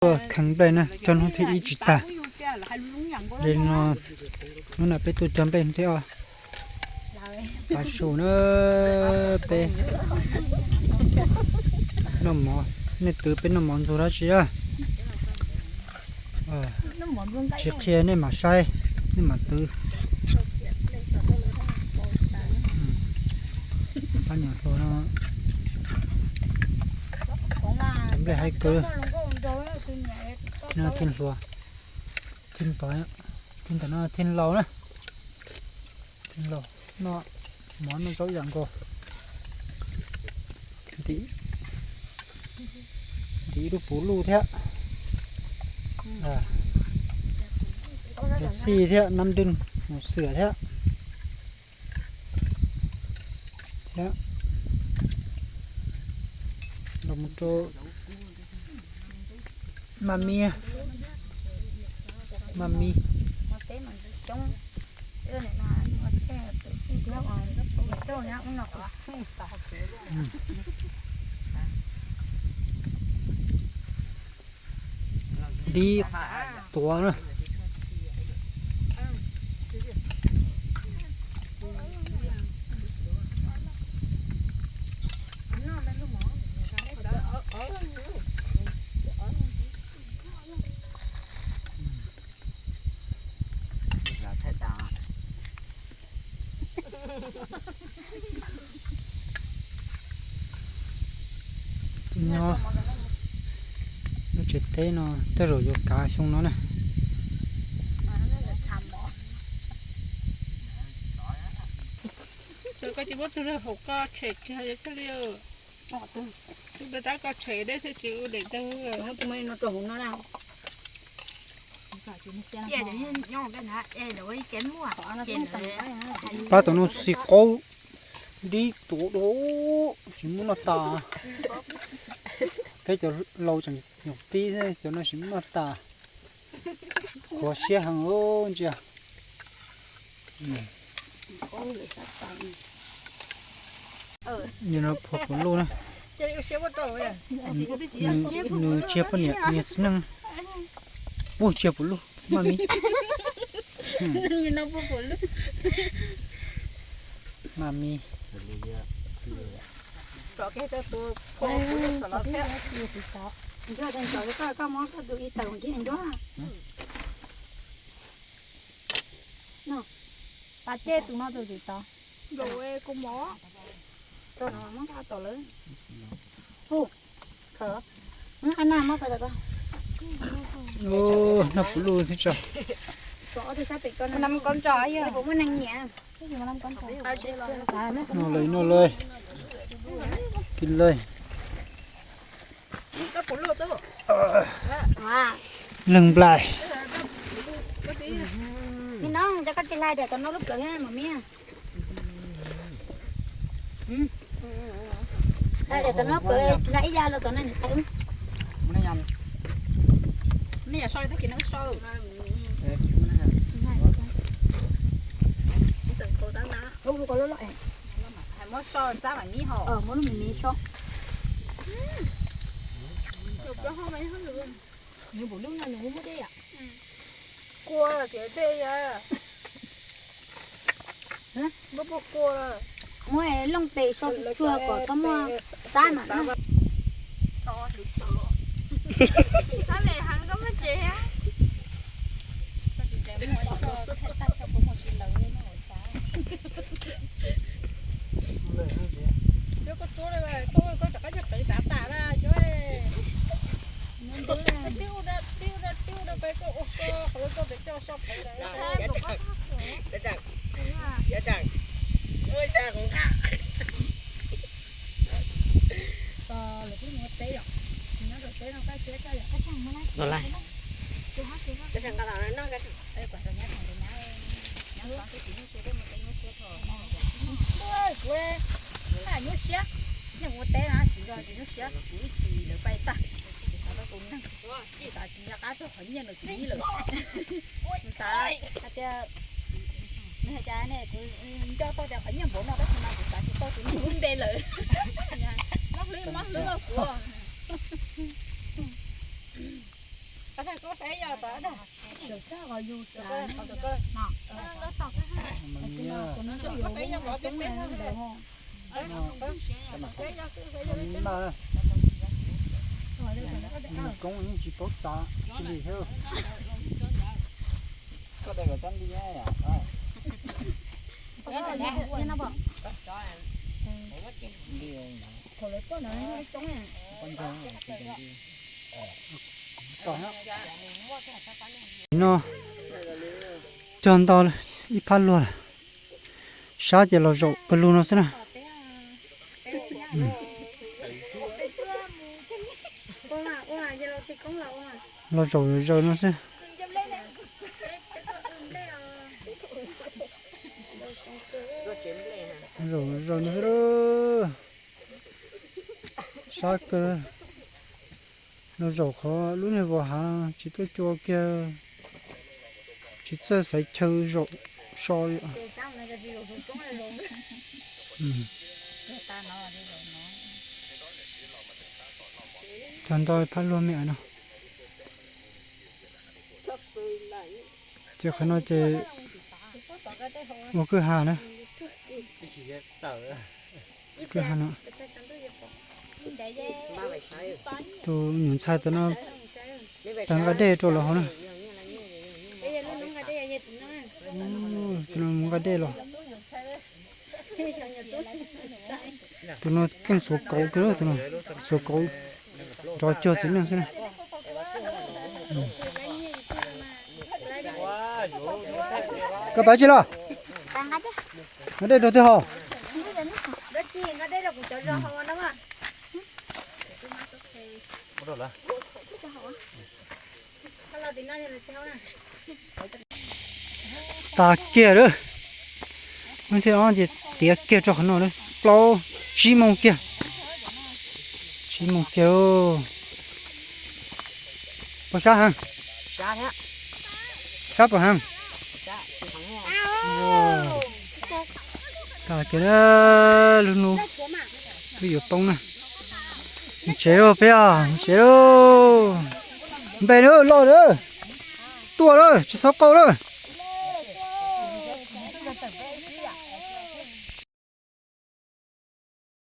Tuaj kheev nplej na, cog hnub thib ib tsis tag. Li no, hnub no peb tuaj cog nplej hnub thib ob. Tav su na, peb noj mov, nej twv peb noj mov ntxuag dab tsi a? Tsis qhia nej mam saib, nej mam twv. Pab nyuam hluas no, cov nplej haib kawg. No thiaj hluas, thiaj ntawm, thiaj ntawm no thiaj laus na. Thiaj laus, noj mov noj zaub yam nkaus. Ntim ib lub puv luj thiab, cov xij thiab nab dwj, mus xwm thiab, thiab los mus rau maj mib, maj mib. Dib tuav na. Nyob lub tsev teb no tej zaum yuav kav xyoo no na. Koj tsis muab tug hauv koj tshem kiag thiaj li, tab koj tshem deb thiaj tsis ua daim tawg. Pab tom no xi qaub dib tuav dua, tsis muaj noj tas. Peb cov laus tseem nyuam qib xwb, cov no tsis muaj noj tas. Qhuav siab heev ntsia. Nim no phua puv luj na. Nws tsis yog poj niam, nws txiv neej. Ub, tsis yog puv luj, maj mib. Maj mib. Pas ceg tus no tus tsis tau. Noj puv luj thiab tso. Noj lawm, noj lawm. Kis lawm. Leeg nplaim. Muab sau txab mam nib hos. Nws puv lub no nws muab dej yom. Kua tias dej yom. Muab puag kua. Muab looj tes so tsuag kom txhob muaj xab mam noj. Xab le heev koj muab ces. Cov koj tuab, koj rov qab cog qev tav tas na cov. Tib ua da, tib ua da, tib ua da peb koj ua so, qhov koj pem coj so qhov. Lawv twb mus teb yom, nyob rau teb no koj siab koj yom. Kuv, kuv nyuaj siab, nyob ua teb no siv zog tsis nyuaj siab, kuv ib txhis lawv pais tag, kuv xav tau tus neeg, xav tsis nco qab txog qhov nyiaj ntawm kuv ib lawm. Kuv xav hais tias, nws hais tias ne kuv nco tau tias qhov nyiaj npaum no tab sis mas kuv xav tsis tau tus neeg lub npe lawm. Mob hlwb, mob hlwb kuv. Koob yeej tsis paub txav li thiab. Koj daim kom txhob nti. No cog ntau ib phab luag lawm, sab ces los zaum pawg lug no xwb na. Los zaum zaws no xwb. Zaum zaws no xwb. Sab kawg. Los zaum qhov lub niag vos hav tsis tuaj cua kiag, tsis txawj xaiv chaw zaum so li. Tag nrho phab luag me no. Ces qhov no ces ua kwj ha na. Kwj ha no. Tus nyuam ntxhais tam no tawm nqa dej rau lawv hauv na. Tus no mus nqa dej los. Tus no keej xuav kauv kawg, tus no xuav kauv nrov cuag txiv neej xwb na. Koj pab tsi los? Nqa dej rau twg hauv? Tas kiag lawm. Hnub thib ob ces tiav kiag rau qhov no lawm, plaub tsib moos kiag. Tsib moos kiag. Puas sab heev? Sab puas heev? Tas kiag, lub hnub twb yuav poob na. Mus tsev lauj peb os, mus tsev lauj. Npe na, loj na. Tuaj lawm, tsis txhob qaug lawm.